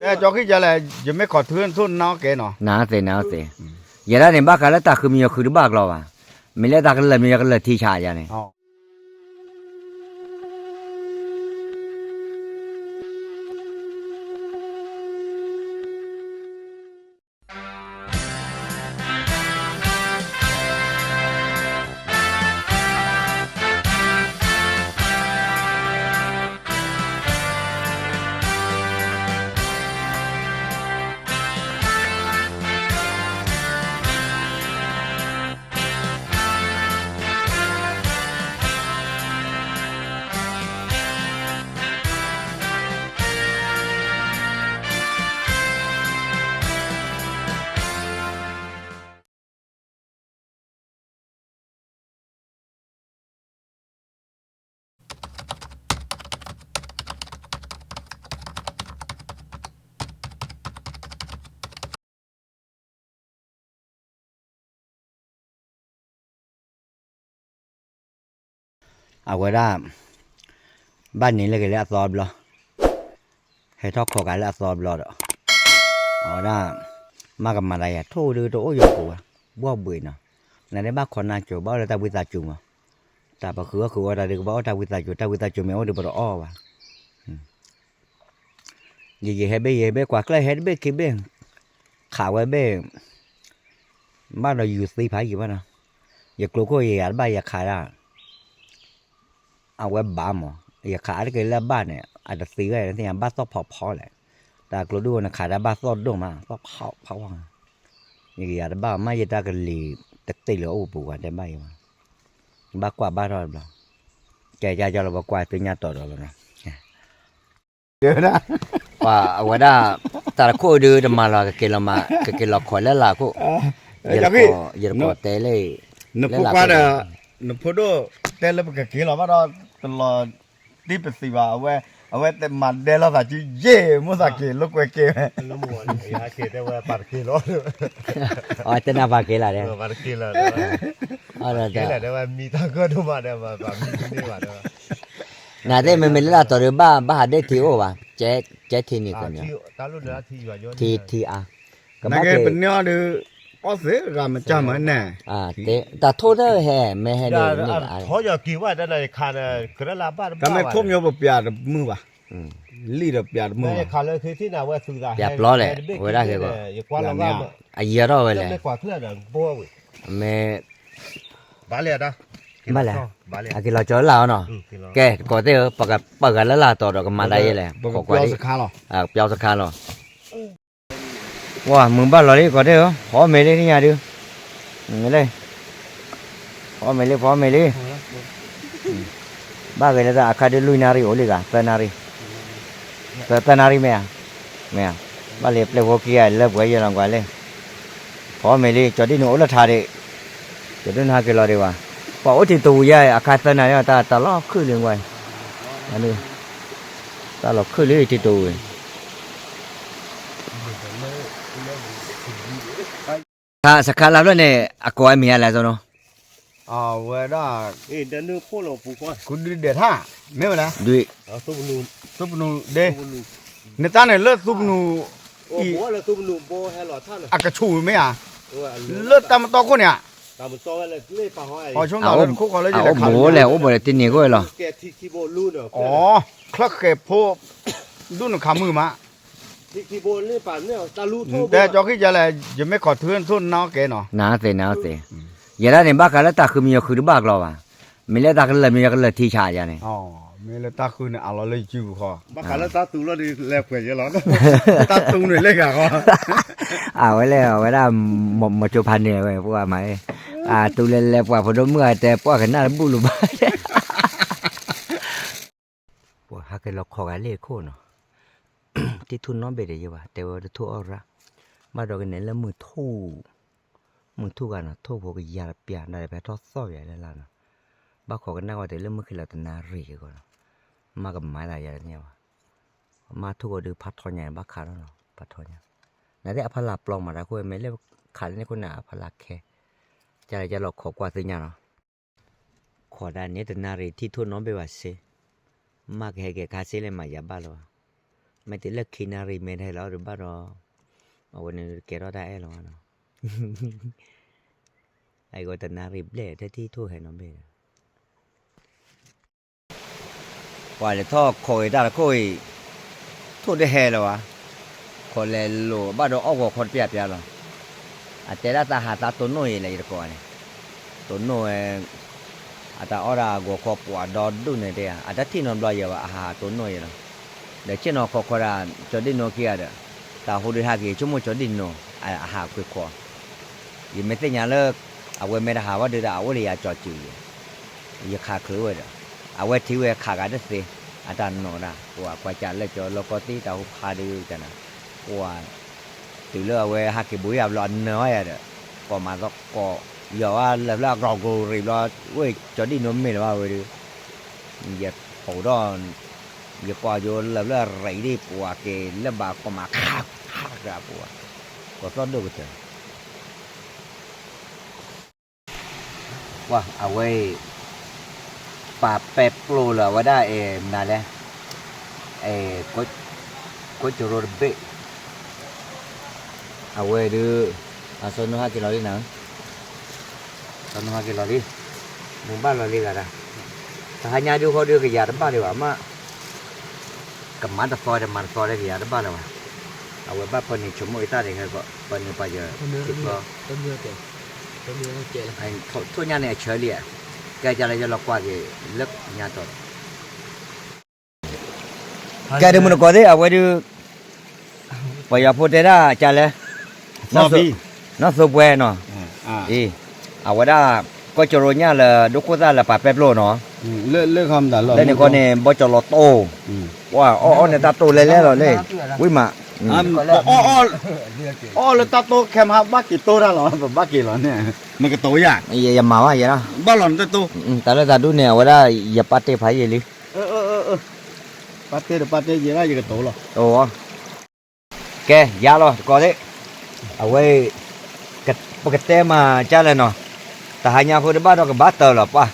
တဲကၠီခံကလဲၣ်, ယမ့ၢ်ခိးထုနထိၣ်နၢ်အီၣ်ကဲနီၤ. နၤသ့ၣ်နၤသ့ၣ်, ယဲဒၣ်န့ၣ် ဘၣ်ဃးလၢတၢ်ဃုမံယီၤဃုတဘၣ်ကျီဘၣ်, မ့ၢ်လၢတၢ်ကလၢာ်မံယီၤကလၢာ်ထံဆးယၤန့ၣ် အဝဲဒၣ် ဘၣ်န့ၣ်လၢက့ၤလၢအသီတဘျီ, ဟဲထီၣ်ခိးကးလၢအသီတဘျီဒီး အဝဲဒၣ် မၤကမၤတၢ်ယၤ ထိၣ်ဒုတအိၣ်ယီၤပူၤဘၣ်, ဘှီၣ်ဘှံးနီၤ, နဒဲးဘၣ်ခိးနၢ်ကၠိၤ ဘၣ်အိၣ်လၢတၢ်ဝံသးစူၤမး, တၢ်ပဃုအီၣ်ဃုအီတၢ်ဒုးကဘၣ်အိၣ်တၢ်ဝံသးစူၤ, တၢ်ဝံသးစူၤမ့ၢ်အိၣ်ဒုးပတအီၣ်ဘၣ်. ယ ယဟဲဘ့ၣ် ယဟဲဘ့ၣ်ကွၢ်ကျၢၢ် ဟဲတဘ့ၣ်ခံဘ့ၣ်, ခးဝဲဘ့ၣ်, ဘၣ်ဒီးယူၤသံဖးယံာ်ဘၣ်နီၤ, ယကျိခိၣ်ယယၤတဘၣ်ယခးဒၣ်, အဝဲဘၣ်မး, ယခးအါတက့ၢ်လၢအဘၣ်န့ၣ် အတသံဝဲ နသ့ၣ်ညါဘၣ်သီၣ်ဖီဖီလဲၣ်, တၢ်ကျိဒိၣ်နခးဒၣ်ဘၣ်သီၣ်ဒိၣ်မး သီၣ်ဖီဖီ, ယကယၤတဘၣ်မး ယတၢ်ကလံၤတတ့ၢ်လၢအအိၣ်ပူၤဝဲတဲဘၣ်ယၤမး, ဘၣ်ကွၢ်ဘၣ်ထီၣ်တဘျီ, ကဲကၢ်ကၢ်လီၤ ပကွၢ်သ့ၣ်ညါတီၤဒီးလီၤနီၤ. အဝဲဒၣ် တၢ်တခိၣ်ဒုးတမၤလီၤ ကက့ၤလီၤမး ကက့ၤလီၤခိးလၢလာ်ခိၣ်, ယတကိးတဲလၢ နဖိခွါဒီး နဖိဒိၣ်တဲလၢပကက့ၤလီၤဘၣ်ဒီး တလီၤတံၢ်ပသံးဘၣ်, အဝဲ အဝဲမၤဒဲလီၤသးစုယ့ၢ် မိၣ်သးက့ၤလိာ်ကွဲက့ၤဝဲ တဲဝဲပာ်တက့ၤလီၤ, တဲနၢ်ပာ်က့ၤလီၤ, တဲဝဲမံတၢ်ဂၢၢ်ဒိၣ်မး တဲဝဲပာ်မံတန့ၢ်ဘၣ်ဒီး နသ့ၣ်မ့မ့ၢ်လၢလာ်တီၤဒီး ဘၣ် ဘၣ်ဟးဒ့ထံအိၣ်ဘၣ်, ကဲထံန့ၣ်ကီးန့ၣ်, ထံ ထံအါ, ကဘၣ်က့ၤ ပန့ၢ်အီၤဒီး အီၣ်သ့ဂၤမကၢ်မၤန့ၣ်, တၢ်ထိၣ်တၢ်ဟဲ မ့ၢ်ဟဲန့ၣ်န့ၣ်, တၢ်မ့ၢ်ထိၣ်မ့ၢ်ပပျးတမုာ်ဘၣ်, လံၣ်ဒီးပျးတမုာ်ဘၣ်, ပျးပျီလဲၣ်, အဝဲဒၣ်က့ၤကီး, အယံၤထီၣ်ဝဲလဲၣ်, မ့ၢ် ဘၣ်လဲၣ်, အက့ၤလီၤကၠီလၢ်အီၤနီၤ, ကဲ ကိးသ့ၣ်ဧၢ, ပှၤဂၤလၢလာ်တီၤဒီးကမၤတၢ်ယဲလဲၣ်, ခိးကွၢ်ဒံး, ပျီစခါလီၤ, ဝါ မုၢ်ဘၣ်လီၤလံ ကိးသ့ၣ်ဧၢ, ဖီမ့ၤလံနံၣ်ညါဒုး, လံ, ဖီမ့ၤလံ ဖီမ့ၤလံ, ဘၣ်ဂ့ၤလၢတၢ်အခါဒုးလွံၢ်နၣ်ရံၣ်အိၣ်လံဂၤ သၢနၣ်ရံၣ်, သၢနၣ်ရံၣ်မ့ၢ်ဧါ, မ့ၢ်ဧါ, ဘၣ်လံပျဲၢ်ဖိခံဂၤလၢပှဲၤယဲလီၤကွၢ်လံ, ဖီမ့ၤလံ ကၠီဒ်န့ၣ်အိၣ်လၢထးဒံး, ကၠီဒ်န့ၣ်ဟဲက့ၤလီၤဒံးဘၣ်, ပှၤအိၣ်ထံတဝံၤယါ အခါသၢနၣ်ရံၣ် တၢ်တၢ်လီၤခုၣ်လံကွၢ်, တၢ်လီၤခုၣ်လံထံတဝံၤ စခါလၢ်ဖျၢၣ်န့ၣ် အကိးဝဲမံၤယါလဲၣ်အသိးနီၤ, အဝဲဒၣ် ကူဒုဒဲးထၣ် မ့ၢ်ဝဲလဲၣ်, သုပနူဒဲး, နတၢ်န့ၣ်လၢသုပနူ အကဆူၣ်မ့ၢ်ဧါ, လၢတၢ်မတီခိၣ်န့ၣ်ဧါ, အအိၣ်ဘိလဲၣ် အိၣ်ဘိလဲၣ်တန့ၢ်ခိၣ်လီၤ, အီ ချၢၣ်ဃဲၤဖိ ဒိၣ်နခးမုာ်မး, တဲကၠီခံကလဲၣ် ယမ့ၢ်ခိးထုနထိၣ်နၢ်အီၣ်ကဲနီၤ, နၤသ့ၣ်နၤသ့ၣ်, ယဲဒၣ်န့ၣ် ဘၣ်ဃးလၢတၢ်ဃုမံယီၤဃုတဘၣ်ကျီဘၣ်, မ့ၢ်လၢတၢ်ကလၢာ်မံယီၤကလၢာ်ထံဆးယါန့ၣ်, မ့ၢ်လၢတၢ်ဃုန့ၣ် အလီၤလၢယစုပူၤဃီ, ဘၣ်ဃးလၢတၢ်သူလီၤဒုးလဲၤပှဲၤယဲလီၤ, တၢ်သူန့ၣ်လဲၤဂၤဃီ, အဝဲလဲၣ် အဝဲဒၣ် မီၤကၠိဖးန့ၣ်ဝဲ ပှၤမၤ, အသူလဲၤလဲၤပှၤဖိဒိၣ်မုၣ်အတဲ ပှၤကနၣ်တဘူၣ်လူၤဘၣ် ပှၤဟးက့ၤလီၤခိးဂၤလ့ၢ်ခိၣ်နီၤ, တံၢ်ထူၣ်နီတဘ့ၣ်ဒီးယဲဘၣ် တဲဝဲတထူၣ်အီၣ်ရၣ်, ဘၣ်ဒီးကနဲလၢမုၢ်ထူၣ်, မုၢ်ထူၣ်ဂၤနီၤ ထိၣ်ဖိကယၤတပျၢ် ဒၣ်လဲာ်ဖဲထီၣ်သီၣ်ယၤလၢလာ်နီၤ, ဘၣ်ခိးကနၣ်ဝဲတုၤလၢမုၢ်ဃ့လီၤတနၣ်ရံၣ်က့ၤကီးနီၤ, မၤကမၤသးယၤတသ့ၣ်ညါဘၣ်, မၤထူၣ်ကီးဒုးဖးထီညါန့ၣ် ဘၣ်ခးထီၣ်နီၤ ဖးထီညါ, နသ့ၣ်အဖီလာ်ပျီမးတၢ်ခိၣ် မ့ၢ်လၢခးလၢန့ၣ်ခိၣ်န့ၣ် အဖီလာ်ခဲ, ကလဲၤကလီၤခိးကွၢ်သ့ၣ်ညါနီၤ ခိးဒၣ်န့ၣ်တနၣ်ရံၣ်ထံၣ်ထိၣ်နီတဘ့ၣ်ဘၣ်စ့, မ့ၢ်ကဟဲက့ၤခါစ့လဲၣ်မးယၤဘၣ်လၢၤဘၣ်, မ့ၢ်တုၤလၢခံနၣ်ရံၣ်မ့ၢ်တဟဲလီၤဒီးဘၣ်ဒီး, အဝဲန့ၣ်တကဲထီၣ်တၢ်အဲၣ်လီၤဘၣ်နီၤ, အဂီၢ်တနၣ်ရံၣ်ဘျဲၣ်ထဲထံၣ်ထိၣ်ဟဲနီၤဘ့ၣ်ဒီး ပှၤလဲၤထီၣ်ခိးအံၤတၢ်တခိၣ်အံၤ, ထိၣ်တဟဲလၢၤဘၣ်, ခိးလဲၤလိာ်ဘၣ်ဒီးအီၣ်ဂီၤခီတပျၢ်ပျၢ်လီၤ, အတဲဒၣ်တၢ်ဟးသးတိၢ်နီၣ်အံၤလဲၣ်ယတကိးန့ၣ်, တိၢ်နီၣ်ဝဲ, အတၢ်အီၣ်ဒၣ်ဂီၤခီပှၤဒီဒူၣ်န့ၣ်တဲ, အတၢ်ထံၣ်နီတဘျီယဲဘၣ် အဟးတိၢ်နီၣ်အံၤလီၤ, ဒီးဆ့ၣ်နီၤခီခီဒၣ်, ကၠီဒံၣ်နိခံဂၤဒီး, တၢ်ဟူဒုးဟဲက့ၤဆိကမိၣ်ကၠီဒံၣ်နိ, အဟးခွ့ခွီ ယမ့ၢ်သ့ၣ်ညါလၢ, အဝဲမ့ၢ်တဟးဘၣ်ဒုးဒီး အအိၣ်လၢယၤကၠီစုၤယဲ, ယခးချုးဝဲဒီး, အဝဲထံၣ်ဝဲခးဂၤတသ့, အတၢ်နီၣ်ဒၣ် ပှၤကွၢ်ကၢ်လၢကၠီလီၢ်ကီၢ်သံတၢ်ဟူဖးဒုးကနၤ, ပှၤ, တုၤလၢအဝဲဟဲက့ၤဘူးယၤဘျီအနၢၤဝဲယၤဒီး, ကိးမၤသီကိး, ယီၤဝဲလၢာ်ဖျၢၣ်အကြိၤကရိးဘျီ, ဝဲကၠီဒံၣ်နိမ့ၢ်လၢၤဘၣ်ဝဲဒုး, ယပိာ်ဒီး ယကွၢ်ယိလၢာ်ဖျၢၣ်ရံးဒံးပှၤက့ၤလၢဘၣ်ကိးမၤခးခးကပှၤ, ကိးသီၣ်ဒိၣ်ကတၢၢ်, ပှၤအဝဲအံၤ, ပာ်ပဲပျိလၢအဝဲဒၣ်အဲၣ်မနုၤလဲၣ်, အဲၣ်, ကိးကရိတဘ့ၣ် အဝဲဒုး, အစီၤနိဟဲက့ၤလီၤလံနၤ, စီၤနိဟဲက့ၤလီၤလံ, မူဘၣ်လီၤလံဂၤဒၣ်, တဟါညါဒုးဃီဒုးကယၤတဘၣ်ဒံးဘၣ်မး, ကမၤတသီဒီးမၤတသီဒီးကယၤတဘၣ်လၢၤဘၣ်, အဝဲဘၣ်ပၢနုာ်ဆိကမိၣ်အံၤတၢ်န့ၣ်, ပၢနုာ်ပှၤယ, ထိၣ်ညါန့ၣ်အဆၢလံ, ကဲကၢ်လၢယလီၤကွၢ်က့ၤလၢညါတီၤ ကဲဒ်မုၢ်နကိးသ့ၣ် အဝဲဒုး, ပှၤယီၤဖိတဲဒၣ်ကလဲၣ်, နီၢ်သိပှဲၤနီၤ, အံၤ, အဝဲဒၣ်, ကီၢ်ကၠိရိညၣ်လၢဒိခိၣ်သၣ်လၢပာ်ပဲပျိနီၤ, လၢန့ၣ်ကီၢ်န့ၣ် ဘီကၠီၤလီၤတိၢ်, ပှၤအီၣ်အီၣ်န့ၣ်တၢ်တိၢ်လဲလဲလီၤလၢ, ဝံၣ်မး, အီၣ်လၢတၢ်တိၢ်ခဲမးဘၣ်က့ၤတိၢ်တၢ်လီၤ ပဘၣ်က့ၤလီၤန့ၣ်, နကတိၤယၤ, ယမၤဘၣ်ယဲလီၤ, ဘၣ်လီၤနတတိၢ်, တၢ်လၢတၢ်ဒူၣ်န့ၣ် အဝဲဒၣ်ယပာ်တ့ၢ်ဖးယံာ်လံ ပာ်တ့ၢ်ဒီးပာ်တ့ၢ်ယဲဒၣ်ယကတိၤလီၤ, ကဲယါလီၤတကိးသ့ၣ်, အဝဲ, ပကတဲမၤကၢ်လဲၣ်နီၤ, တဟါညါဃိတဘၣ်ဒီးကဘၣ်တၢၢ်လီၤပှၢ်,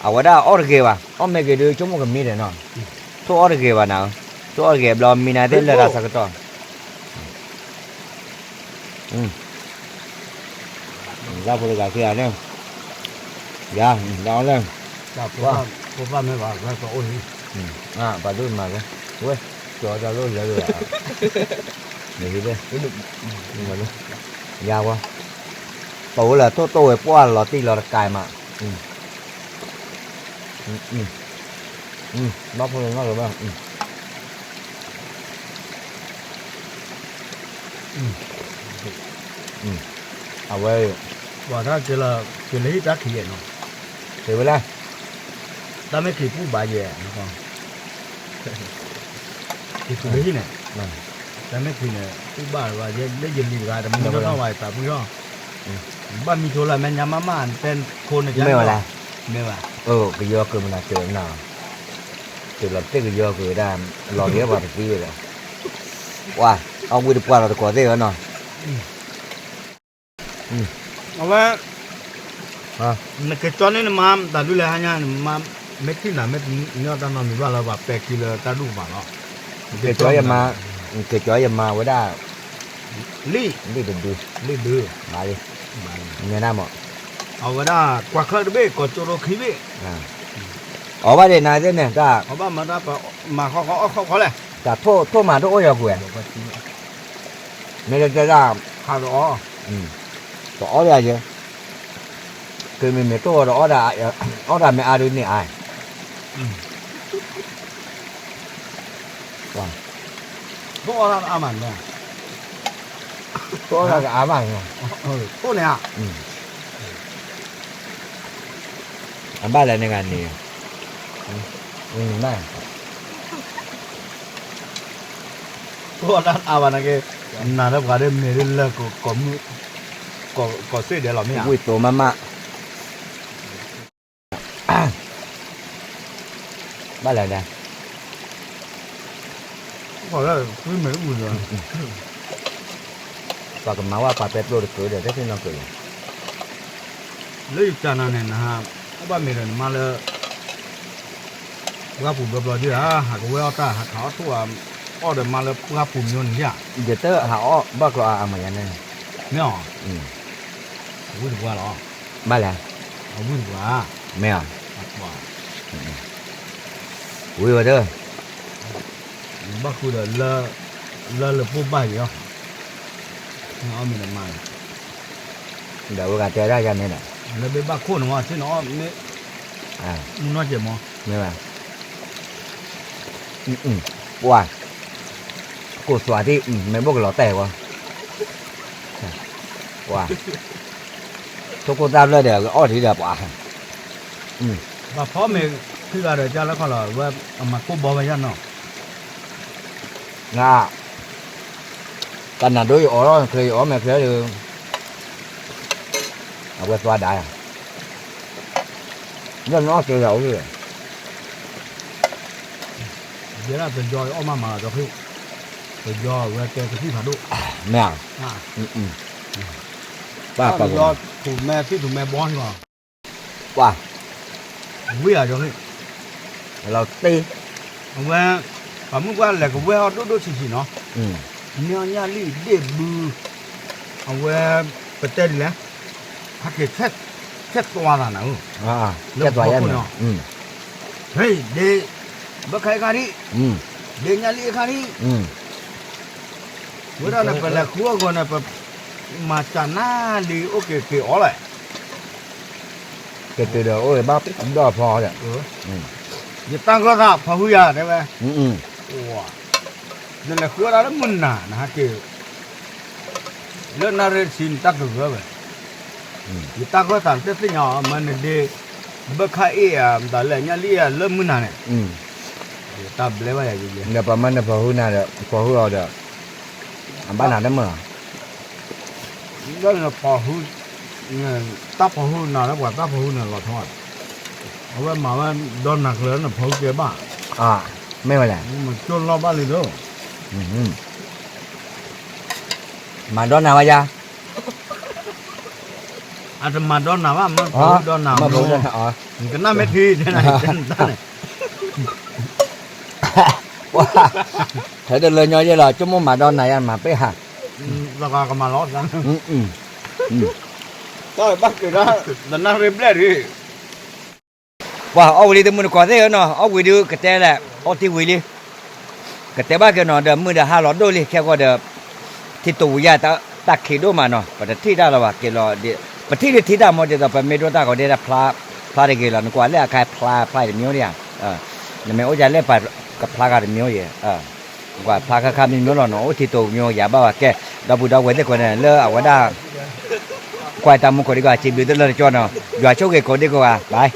အဝဲဒၣ်အီၣ်တဂ့ၤဘၣ် အီၣ်မ့ၢ်ဂ့ၤဒုးဆိကမိၣ်ကမံဒဲးနီၤ, ထိၣ်အီၣ်တဂ့ၤဘၣ်နၤ, ထိၣ်အီၣ်တဂ့ၤဘျီမံနၤသ့ၣ်လၢတၢ်ဆၢကတီၢ် လၢဖိတဂၤခံဂၤန့ၣ်, ယၤ, လၢအီၣ်လဲၣ်, ပှၤ, ပှၤမ့ၢ်ဘၣ်, ပှၤဒိၣ်မး, ဝဲ, ကၠီတၢ်လိၣ်လဲၤလၢ, နဟံး, ယၤဝဲ, တိၢ်လၢထိၣ်တိၢ်ဝဲပှၢ်လီၤတံၢ်လီၤတကဲမး, ဘၣ်ဖိလီၤဘၣ် အဝဲ, ပှၤတၢ်က့ၤလီၤ, က့ၤလၢဟံၣ်တၢ်ခံးယဲၢ်နီၤ, က့ၤဝဲလဲၣ်, တၢ်မ့ၢ်ခံးပူၣ်ဘၣ်ယဲၢ်, က့ၤတုၤလၢဟံၣ်န့ၣ်, တၢ်မ့ၢ်ခံးန့ၣ် ပူၣ်ဘၣ်ဘၣ်, လၢယလံၤတဂၤ တမံၤနီၢ်နီၢ်ဘၣ် ယသးပှံၢ်ထီၣ်, ဘၣ်မံထိလၢမဲာ်ညါမးမး တဲခိၣ်န့ၣ်ကဲ, မ့ၢ်ဝဲလဲၣ်, မ့ၢ်ဝဲ, ကယီကၢၤမနၤကၢၤနၤ, တုၤလီၤတ့ၢ်ကယီကၢၤဝဲဒၣ်, လီၤက့ၤပှၤတသံဝဲဒီး, ပှၤ, အဝံတပှၢ်လီၤတကိးသ့ၣ်ဧၢနီၤ, အဝဲ, နကကၠီန့ၣ်နမါ တၢ်ဒုးလဲၤဟါညါန့ၣ် မ့ၢ်ထံၣ်နၤ မ့ၢ်တန့ၢ်တၢ်နီတမံၤဘၣ်လၢ ပှၤပဲာ်ခံလၢတၢ်ဒူၣ်ကမၤလီၤ, ကကၠီယမါ, ကကၠီယမါဝဲဒၣ်, လံ, လံတဒု, လံဒု, မၤလံ, မၤလံ, မ့ၢ်ဒၣ်မး, အဝဲဒၣ်ကွၢ်ချၢၣ်တဘ့ၣ် ကိးကၠိရိခံဘ့ၣ်, အီၣ်ဘၣ်ဒံးနၤသ့ၣ်န့ၣ် တၢ်, အီၣ်ဘၣ်မၤတၢ်, မၤဃီဃီအီၣ်ဃီဃီလဲၣ်, တၢ်ထိၣ်ထိၣ်မၤတအိၣ်ယၤကွံာ်, မ့ၢ်တဲဒၣ်, ဟးဒီးအီၣ်, တအီၣ်ဒံးယဲ, ကမ့ၢ်မ့ၢ်တိၢ်အီၤဒီး အီၣ်ဒၣ်မ့ၢ်အါဒုးန့ၢ်အါ, ထိၣ်အီၣ်တၢ်ကအါမး, ထိၣ်အီၣ်တၢ်ကအါမး, ထိၣ်န့ၣ်ဧါ, အဘၣ်လဲၣ်န့ၣ်ဂၤန့ၣ်, မ့ၢ်, ထိၣ်အီၣ်တၢ်အါဘၣ်နာ်က့, နၤလၢပှၤဒ်မ့ၢ်ဒ်လၢ, ကိးစ့ၣ်ဒဲးလီၤမ့ၢ်ဧါ, ဝံၣ်သိမးမး ဘၣ်လဲၣ်ဒၣ်, ပှၤကမၤဝဲပှၤပဲပျိတကုာ်ဒီး တသ့ၣ်နီၣ်ကုာ်လီၤ, လၢယကနၤန့ၣ် နဟး, အဘၣ်မ့ၢ်ဒီးနမါလၢ ပှၢ်ပူၤဘျီဘျီဒ်ဧါ, ဟးကဝဲအီၣ်တၢ် ဟးခးအီၣ်ထိၣ်ဧါ, အီၣ်ဒီးမါလၢပှၢ်ပူၤမ့ၢ်န့ၣ်ဧါ, ယတအီၣ်ဘၣ်ကျီအမၤယၤန့ၣ်, မ့ၢ်အီၤ, အဝံၣ်တပှၢ်လီၤ, ဘၣ်လဲၣ်, အဝံၣ်တပှၢ်, မ့ၢ်အီၤ, ဝံၣ်ဝဲဒၣ်, ဘၣ်ဃုဒီး, လၢလၢပိၢ်ဘၣ်ယၤ, အီၣ်မ့ၤဒီးမါန့ၣ်, ဒီးဝဲဂၤတဲဒၣ်ယၤန့ၣ်ဒီး, လၢဘ့ၣ်ဘၣ်ခိၣ်န့ၣ်မ့ၢ် ဆ့ၣ်နီၤအီၣ်မ့ၢ်, မုၢ်နီၢ်ကဲမ့ၢ်, မ့ၢ်ဘၣ် ပှၢ်, ကိၢ်သွးသ့ၣ် မ့ၢ်ဘိၣ်ကလီၤတဲာ်ဝဲ, ပှၢ်, ထိၣ်ကိၢ်သၣ်ဖျၢၣ်ဒီး အီၣ်ထံဒီးပှၢ်, ဘၣ်ဖီမ့ၢ် ဖုဂၤဒီးကၢ်လၢခီလီၤ ဝဲအမၤကိၢ်ဘီဝဲယါနီၤ, န တၢ်နၤဒိယအီၣ်လီၤ ချ့ယအီၣ်မဲာ်ချ့ဒီး, အဝဲသွါဒါ, လၢနအီၣ်ကဲယၤအိၣ်လံ, ယဲဒၣ်တယီအီၣ်မးမးလီၤ ကီၢ်ဃ့ၢ်, တယီဝဲကဲကသံၣ်ဖးဒိၣ်, မ့ၢ်ဧါ, ပှၢ်ပှၢ်, ထူၣ်မဲသံၣ်ထူၣ်မဲဘီန့ၣ်လီၤ, ပှၢ်, ဝံၣ်ဧါကီၢ်ဃ့ၢ်, လီၤတ့, အဝဲ, ပှၤမုၣ်ပှၢ်လဲၤကဝဲၢ်အီၣ်ဒိၣ်ဒိၣ်ဆံးဆံးနီၤ, မ့ၢ်အီၣ်ညၣ်လံၣ်ဒ့ၣ်ဘု, အဝဲ, ပတဲဒ်လဲၣ်, ဟဲက့ၤ, ဆဲးသွါသးနၤဧၢ, လၢပဖီခိၣ်န့ၣ်, ဟဲ, ဒ့, ဘၣ်ခါအံၤခါဒံး, ဒ့ညၣ်လံၣ်အခါဒံး, ဝဲဒၣ်န့ၣ် ပလဲၤဃုအီၣ်ဂီၤန့ၣ် ပ, မၤစၢၤနၤလံ အိၣ်က့ၤက့ၤအီၣ်လဲၣ်, ကတုၤဒီးအိၣ်ဘၣ်ဒီဖီဒီး, ယတၢ်ဂီၢ်သးဖီဟုယၤတဲဝဲ, နလဲၤဃုအီၣ်တၢ်လၢမုၢ်နၤ နဟဲက့ၤ လၢနၣ်ရံၣ်တဆံနတၢ်ကဂၢၢ်ဝဲ, ယတၢ်ဂီၢ်သးနတသ့ၣ်ညါအီၤ မ့ၢ်နဒ့, ဘၣ်ခါအ့ၣ်ဧါ မတၤလဲၣ် ညၣ်လံၣ်ဧါ လၢမုၢ်နၤန့ၣ်, တၢ်ဘျဲဘၣ်ယၤ, ဒီးပမ့ၢ်နဖီဟုနၤဒီး ဖီဟုအီၤဒီး, အဘၣ်နၤတမုာ်လီၤ, လၢနဖီဟု, တၢ်ဖီဟုနၤလၢပှၤတၢ်ဖီဟုန့ၣ်လီၤထီ, အဝဲမၤဝဲဒီနၤကျၢၤလၢနဖီဟုကဲဘၣ်, မ့ၢ်ဝဲလဲၣ်, မ့ၢ်ကၠိလီၤဘၣ်လံဒီး မၤဒီနၤဝဲယါ, အတမၤဒီနၤဘၣ် မၢဖီဟုဒီနၤ, နကနၣ်မ့ၢ်ထံ, တၢ်န့ၣ်, ထဲတလၢညီယဲၢ်လီၤ ဆိကမိၣ်မၤဒီနၤယါ မၤပ့ၢ်ဟါ, ကမၤလီၤ, တၢ်ဘၣ်က့ၤဒၣ်, တနၣ်ရံၣ်ဘျဲၣ်ဒံး ပှၤအီၣ်ဝံၤလံတမုၢ်တကိးသ့ၣ်ဧၢနီၤ အီၣ်ဝံၤဒုးကတဲလဲၣ် အီၣ်တ့ၢ်ဝံၤလံ, ကတဲဘၣ်က့ၤနီၤ ဒီးမုၢ်ဒီးဟါလီၤဒိၣ်လံ ခဲကီၢ်ဒီး, ထံတိာ်ဝံၤယါ တၢ်ခံးဒိၣ်မးနီၤ ပတထံၣ်တၢ်လီၤဘၣ်က့ၤလီၤ, ပထံၣ်လံထံၣ်တၢ်မ့ၢ်ဒ်သိး ပမ့ၢ်ဒိတၢ်ကီးဒဲးတၢ်ဖျါ, ဖျါတဂ့ၤလီၤ နကွၢ်လၢအခါဖျါဖျါတမံၤဧိၤဧါ, နမ့ၢ်အိၣ်ဒ်လဲၣ်ပှၤကဖျါဃာ်တမံၤဧိၤယဲၢ်, ကွၢ်ဖျါခါခါမံၤမံၤလီၤနီၤ အိၣ်ထံတိာ်မံၤဧိၤယါဘၣ်ဝဲကဲ, ဒီပုၢ်ဒီဝဲၢ်သ့ၣ်ကိးန့ၣ် လၢအဝဲဒၣ် ကွၢ်တၢ်မူခိၣ်ဒံးကီး စံးဘျုးသ့ၣ်လၢတကၠီနီၤ ယွၤဆိၣ်ဂ့ၤကိးဒံးကီးဂၤ bye.